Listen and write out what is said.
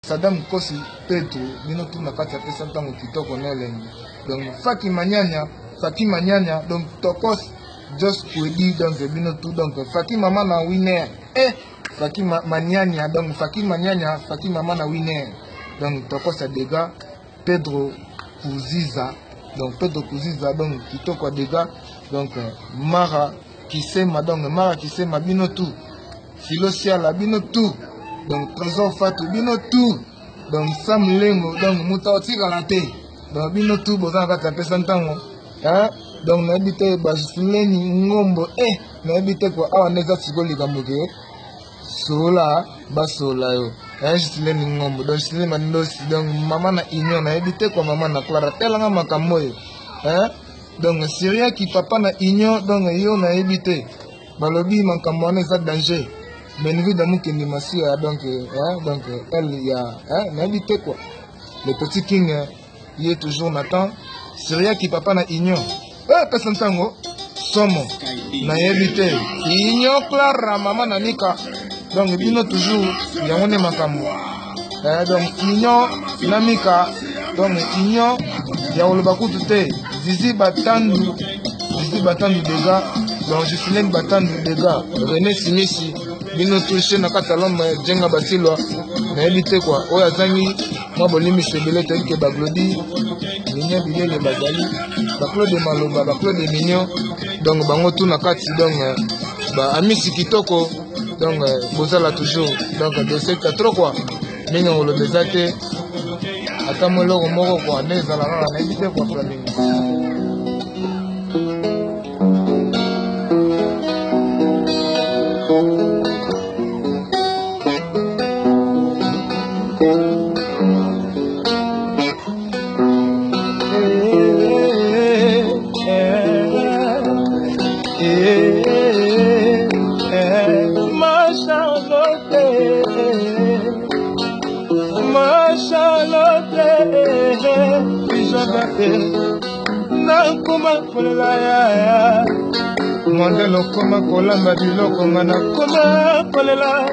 Sadam Nkosi Pedro bino tout na kati ya pesa ntango kitoko na elengi donc Faki Manyanya Faki Manyanya donc Tokos Jos Kwedi donc bino tout donc Faki mama na winner eh Faki ma, Manyanya donc Faki Manyanya Faki mama na winner donc Tokos ya dégâts Pedro Kuziza donc Pedro Kuziza donc kitoko ya dégâts donc Mara Kisema donc Mara Kisema bino tout Philo Siala bino tout donc Trésor Fatou bino tout donc Sam Lengo donc moto akotikala te donc bino tout boza na kati ya pesa ntango hein? Donc nayebi te basileni ngombo e eh, nayebi te kua awa nde eza sikoyo likambo ke sola basola yo eh, Gisileni ngombo donc Gisileni mandosi donc mama na union nayebi te kua mama na Clara telanga makambo oyo hein? Donc Syriaki papa na union donc yo nayebi te Balobi makambo wana eza danger. Benvida Mukendi Masiya donc hein, donc elle ya hein, nayebi te quoi. Le petit king ye toujours na temps. Syriaki papa na union. Eh pesa ntango somo nayebi te. Union Clara mama na Mika. Donc bino toujours yango nde makambo. Eh, donc union na Mika donc union ya koloba kutu te. Zizi Batandu Zizi Batandu dega donc Gislaine Batandu dega René Simisi bino touche na kati ya lombe Jenga Basilwa nayebi te kwa oyo azangi mwa bolimbisi ebele toyebi ke baglodi mignon bilele bazali baclaude maloba baclaude mignon donc bango tu na kati donc ba amisi kitoko donc bozala toujours donc dossier trop quoi mingi koloba eza te ata mwa eloko moko kua nde ezala kaka nayebi te kua flamingo. Nakoma kolela yaya mondele okoma kolamba biloko nga nakoma kolela.